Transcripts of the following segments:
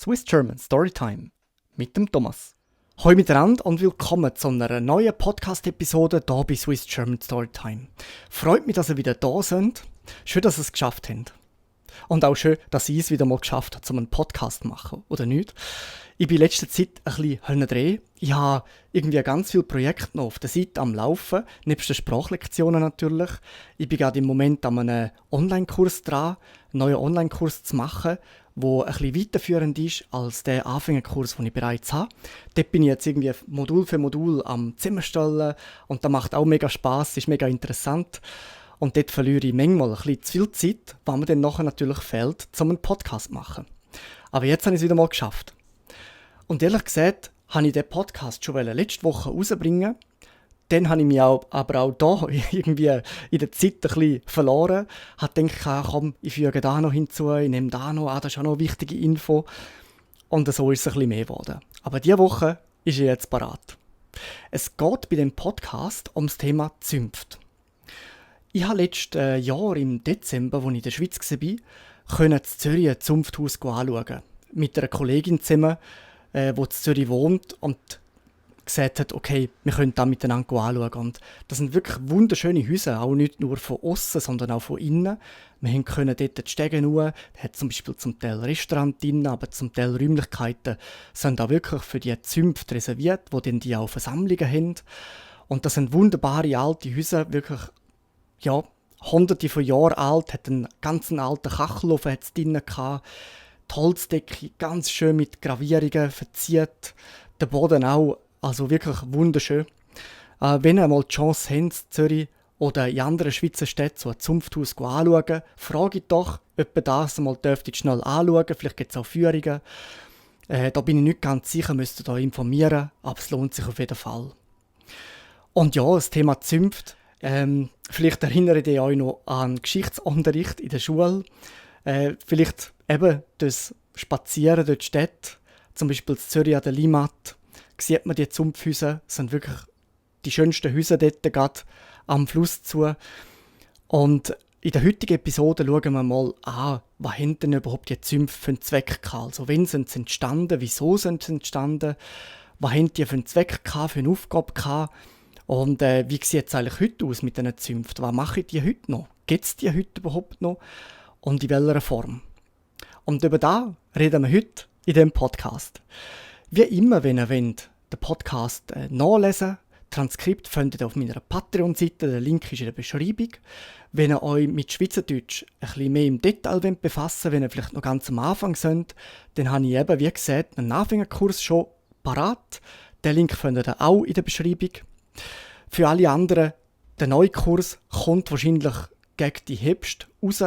Swiss German Storytime mit dem Thomas. Hallo miteinander und willkommen zu einer neuen Podcast-Episode hier bei Swiss German Storytime. Freut mich, dass ihr wieder da seid. Schön, dass ihr es geschafft habt. Und auch schön, dass ich es wieder mal geschafft habe, einen Podcast zu machen, oder nicht? Ich bin in letzter Zeit ein bisschen höllendrah. Ich habe irgendwie ganz viele Projekte noch auf der Seite am Laufen, nebst den Sprachlektionen natürlich. Ich bin gerade im Moment an einem Online-Kurs dran, einen neuen Online-Kurs zu machen, der ein bisschen weiterführend ist als der Anfängerkurs, den ich bereits habe. Dort bin ich jetzt irgendwie Modul für Modul am Zusammenstellen und das macht auch mega Spass, ist mega interessant. Und dort verliere ich manchmal ein bisschen zu viel Zeit, was mir dann nachher natürlich fehlt, um einen Podcast zu machen. Aber jetzt habe ich es wieder mal geschafft. Und ehrlich gesagt, habe ich den Podcast schon letzte Woche rausbringen. Dann habe ich mich aber auch da irgendwie in der Zeit ein bisschen verloren. Ich habe gedacht, komm, ich füge da noch hinzu, ich nehme da noch, das ist auch noch eine wichtige Info. Und so ist es ein bisschen mehr geworden. Aber diese Woche ist er jetzt parat. Es geht bei dem Podcast um das Thema Zünfte. Ich habe letztes Jahr im Dezember, als ich in der Schweiz war, in Zürich ein Zunfthaus anschauen. Mit einer Kollegin zusammen, die in Zürich wohnt und gesagt hat, okay, wir können da miteinander anschauen. Und das sind wirklich wunderschöne Häuser, auch nicht nur von außen, sondern auch von innen. Wir können dort die Stege nur, da hat zum Beispiel zum Teil Restaurant drin, aber zum Teil Räumlichkeiten sind auch wirklich für die Zünfte reserviert, wo dann die auch Versammlungen haben. Und das sind wunderbare alte Häuser, wirklich, ja, hunderte von Jahren alt, hat einen ganz alten Kachelofen drin gehabt. Die Holzdecke ganz schön mit Gravierungen verziert. Der Boden auch, also wirklich wunderschön. Wenn ihr mal die Chance habt, in Zürich oder in anderen Schweizer Städten so ein Zunfthaus anzuschauen, frage ich doch, ob ihr das mal schnell anschauen dürft. Vielleicht gibt es auch Führungen. Da bin ich nicht ganz sicher, müsst ihr euch informieren, aber es lohnt sich auf jeden Fall. Und ja, das Thema Zünfte. Vielleicht erinnert ihr euch noch an Geschichtsunterricht in der Schule. Vielleicht eben das Spazieren durch die Städte, zum Beispiel in Zürich an der Limmat, sieht man die Zunfthäuser, sind wirklich die schönsten Häuser dort gerade am Fluss zu. Und in der heutigen Episode schauen wir mal an, was haben denn überhaupt die Zünfte für einen Zweck gehabt? Also wann sind sie entstanden, wieso sind sie entstanden, was haben die für einen Zweck gehabt, für eine Aufgabe gehabt? Und wie sieht es eigentlich heute aus mit diesen Zünften? Was machen die heute noch? Gibt es die heute überhaupt noch? Und in welcher Form? Und über das reden wir heute in diesem Podcast. Wie immer, wenn ihr wollt, den Podcast nachlesen, Transkript findet ihr auf meiner Patreon-Seite, der Link ist in der Beschreibung. Wenn ihr euch mit Schweizerdeutsch ein bisschen mehr im Detail befassen wollt, wenn ihr vielleicht noch ganz am Anfang seid, dann habe ich eben, wie gesagt, einen Anfängerkurs schon parat. Den Link findet ihr auch in der Beschreibung. Für alle anderen, der neue Kurs kommt wahrscheinlich gegen die Herbst raus.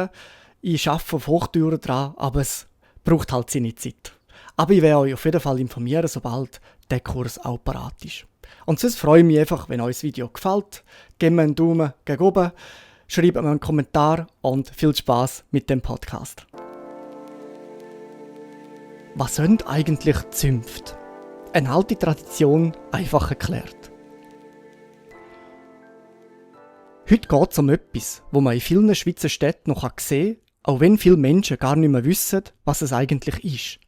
Ich arbeite auf Hochtouren dran, aber es braucht halt seine Zeit. Aber ich werde euch auf jeden Fall informieren, sobald der Kurs auch parat ist. Und sonst freue ich mich einfach, wenn euch das Video gefällt. Gebt mir einen Daumen gegen oben, schreibt mir einen Kommentar und viel Spaß mit dem Podcast. Was sind eigentlich Zünfte? Eine alte Tradition, einfach erklärt. Heute geht es um etwas, wo man in vielen Schweizer Städten noch sehen kann, auch wenn viele Menschen gar nicht mehr wissen, was es eigentlich ist.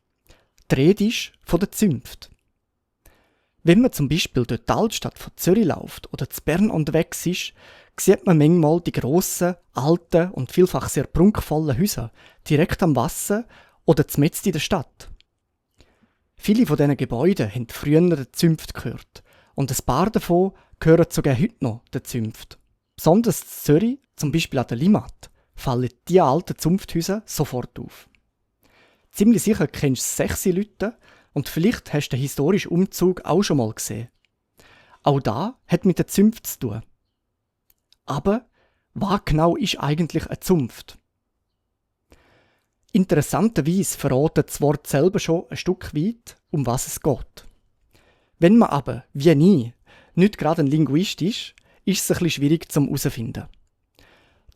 Die Rede ist von der Zünfte. Wenn man zum Beispiel durch die Altstadt von Zürich läuft oder zu Bern unterwegs ist, sieht man manchmal die grossen, alten und vielfach sehr prunkvollen Häuser direkt am Wasser oder mitten in der Stadt. Viele von diesen Gebäuden haben früher der Zünfte gehört und ein paar davon gehören sogar heute noch der Zünfte. Besonders in Zürich, zum Beispiel an der Limmat, fallen diese alten Zunfthäuser sofort auf. Ziemlich sicher kennst du 6 Leute und vielleicht hast du den historischen Umzug auch schon mal gesehen. Auch da hat mit der Zunft zu tun. Aber was genau ist eigentlich eine Zunft? Interessanterweise verratet das Wort selber schon ein Stück weit, um was es geht. Wenn man aber, wie nie, nicht gerade ein Linguist ist es ein bisschen schwierig zum herausfinden.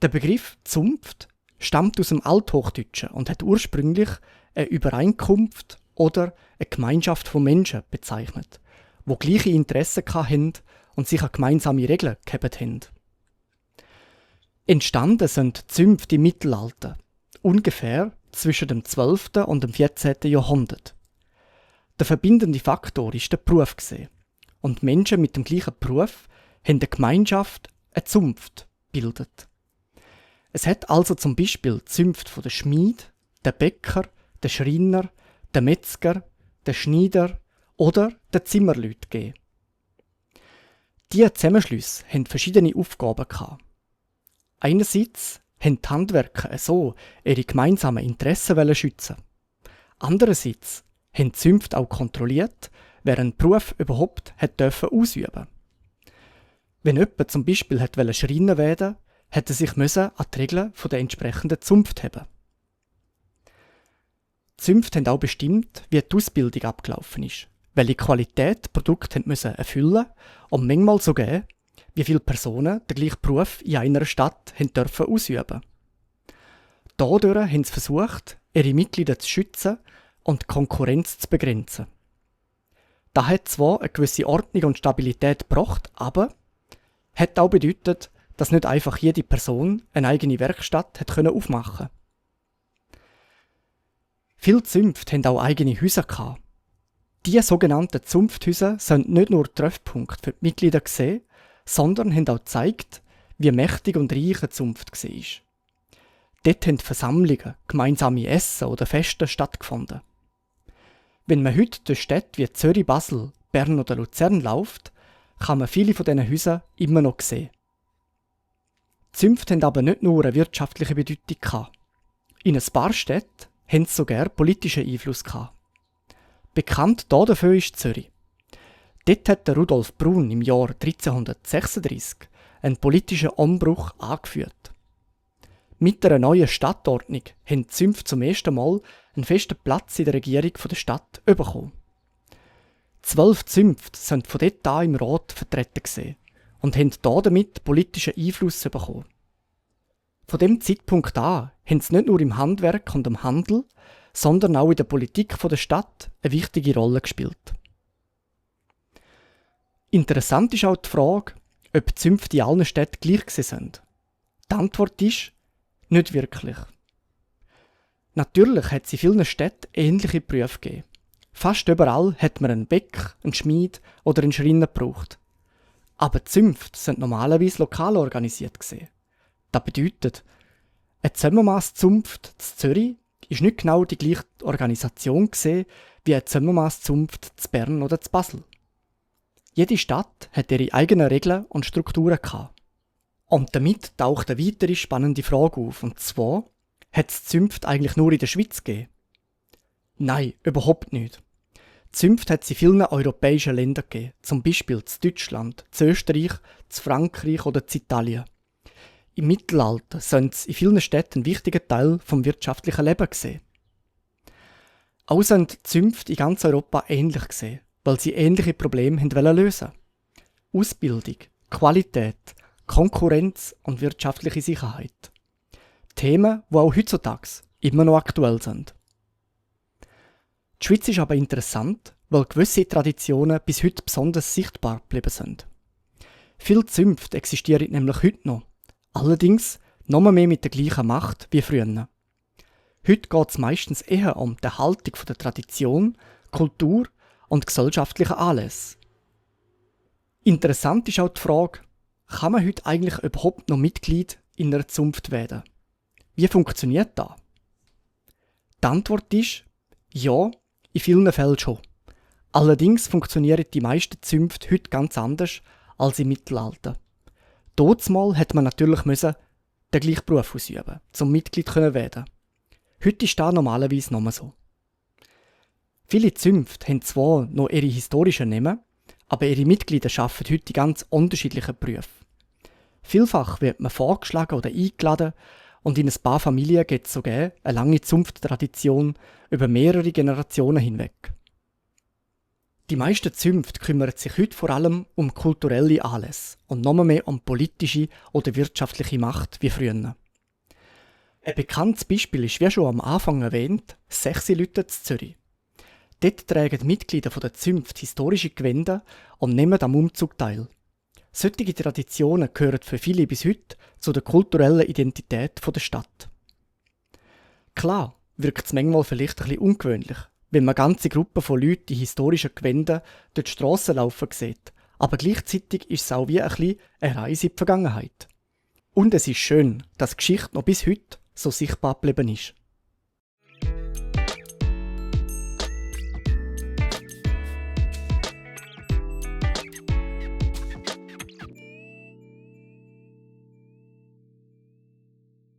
Der Begriff Zunft stammt aus dem Althochdeutschen und hat ursprünglich eine Übereinkunft oder eine Gemeinschaft von Menschen bezeichnet, die gleiche Interessen hatten und sich an gemeinsame Regeln gehalten haben. Entstanden sind Zünfte im Mittelalter, ungefähr zwischen dem 12. und dem 14. Jahrhundert, Der verbindende Faktor ist der Beruf gewesen. Und Menschen mit dem gleichen Beruf haben eine Gemeinschaft, eine Zunft gebildet. Es hat also zum Beispiel die Zunft von der Schmied, der Bäcker, der Schreiner, der Metzger, der Schneider oder der Zimmerleute gegeben. Diese Zusammenschlüsse hatten verschiedene Aufgaben gehabt. Einerseits haben die Handwerker so ihre gemeinsamen Interessen schützen. Andererseits haben die Zünfte auch kontrolliert, wer einen Beruf überhaupt ausüben. Wenn jemand zum Beispiel Schreiner werden wollte, hätte er sich an die Regeln der entsprechenden Zunft halten. Die Zünfte haben auch bestimmt, wie die Ausbildung abgelaufen ist, welche Qualität die Produkte müssen erfüllen und manchmal so geben, wie viele Personen den gleichen Beruf in einer Stadt dürfen ausüben. Dadurch haben sie versucht, ihre Mitglieder zu schützen und die Konkurrenz zu begrenzen. Das hat zwar eine gewisse Ordnung und Stabilität gebracht, aber hat auch bedeutet, dass nicht einfach jede Person eine eigene Werkstatt aufmachen konnte. Viele Zünfte haben auch eigene Häuser gehabt. Diese sogenannten Zunfthäuser sind nicht nur Treffpunkte für die Mitglieder gesehen, sondern haben auch gezeigt, wie mächtig und reich eine Zunft war. Dort haben Versammlungen, gemeinsame Essen oder Feste stattgefunden. Wenn man heute durch Städte wie Zürich, Basel, Bern oder Luzern läuft, kann man viele von diesen Häusern immer noch sehen. Die Zünfte haben aber nicht nur eine wirtschaftliche Bedeutung gehabt. In ein paar Städten haben sie sogar politischen Einfluss gehabt. Bekannt dafür ist Zürich. Dort hat Rudolf Brun im Jahr 1336 einen politischen Umbruch angeführt. Mit einer neuen Stadtordnung haben die Zünfte zum ersten Mal einen festen Platz in der Regierung der Stadt bekommen. 12 Zünfte sind von dort an im Rat vertreten gewesen und haben damit politischen Einfluss bekommen. Von dem Zeitpunkt an haben sie nicht nur im Handwerk und im Handel, sondern auch in der Politik der Stadt eine wichtige Rolle gespielt. Interessant ist auch die Frage, ob die Zünfte in allen Städten gleich sind. Die Antwort ist, nicht wirklich. Natürlich hat es in vielen Städten ähnliche Berufe gegeben. Fast überall hat man einen Bäcker, einen Schmied oder einen Schreiner gebraucht. Aber die Zünfte sind normalerweise lokal organisiert gewesen. Das bedeutet, eine Zömmermaßzunft in Zürich ist nicht genau die gleiche Organisation gewesen, wie eine Zömmermaßzunft in Bern oder in Basel. Jede Stadt hat ihre eigenen Regeln und Strukturen gehabt. Und damit taucht eine weitere spannende Frage auf, und zwar, hat es Zünfte eigentlich nur in der Schweiz gegeben? Nein, überhaupt nicht. Zünfte hat es in vielen europäischen Ländern gegeben, zum Beispiel in Deutschland, in Österreich, in Frankreich oder in Italien. Im Mittelalter sind sie in vielen Städten ein wichtiger Teil des wirtschaftlichen Lebens gesehen. Auch sind die Zünfte in ganz Europa ähnlich gesehen, weil sie ähnliche Probleme lösen wollten. Ausbildung, Qualität, Konkurrenz und wirtschaftliche Sicherheit. Themen, die auch heutzutage immer noch aktuell sind. Die Schweiz ist aber interessant, weil gewisse Traditionen bis heute besonders sichtbar geblieben sind. Viele Zünfte existieren nämlich heute noch, allerdings noch mehr mit der gleichen Macht wie früher. Heute geht es meistens eher um die Erhaltung der Tradition, Kultur und gesellschaftlichen Anlässe. Interessant ist auch die Frage, kann man heute eigentlich überhaupt noch Mitglied in einer Zunft werden? Wie funktioniert das? Die Antwort ist, ja, in vielen Fällen schon. Allerdings funktionieren die meisten Zünfte heute ganz anders als im Mittelalter. Dazumal hat man natürlich den gleichen Beruf ausüben, zum Mitglied werden. Heute ist das normalerweise nicht mehr so. Viele Zünfte haben zwar noch ihre historischen Namen, aber ihre Mitglieder arbeiten heute in ganz unterschiedlichen Berufen. Vielfach wird man vorgeschlagen oder eingeladen und in ein paar Familien gibt es sogar eine lange Zunfttradition über mehrere Generationen hinweg. Die meisten Zünfte kümmern sich heute vor allem um kulturelle Anlässe und noch mehr um politische oder wirtschaftliche Macht wie früher. Ein bekanntes Beispiel ist, wie schon am Anfang erwähnt, das Sechsilütte in Zürich. Dort tragen die Mitglieder der Zünfte historische Gewänder und nehmen am Umzug teil. Solche Traditionen gehören für viele bis heute zu der kulturellen Identität der Stadt. Klar, wirkt es manchmal vielleicht ein bisschen ungewöhnlich, wenn man ganze Gruppen von Leuten in historischen Gewändern durch die Strassen laufen sieht. Aber gleichzeitig ist es auch wie ein bisschen eine Reise in die Vergangenheit. Und es ist schön, dass die Geschichte noch bis heute so sichtbar geblieben ist.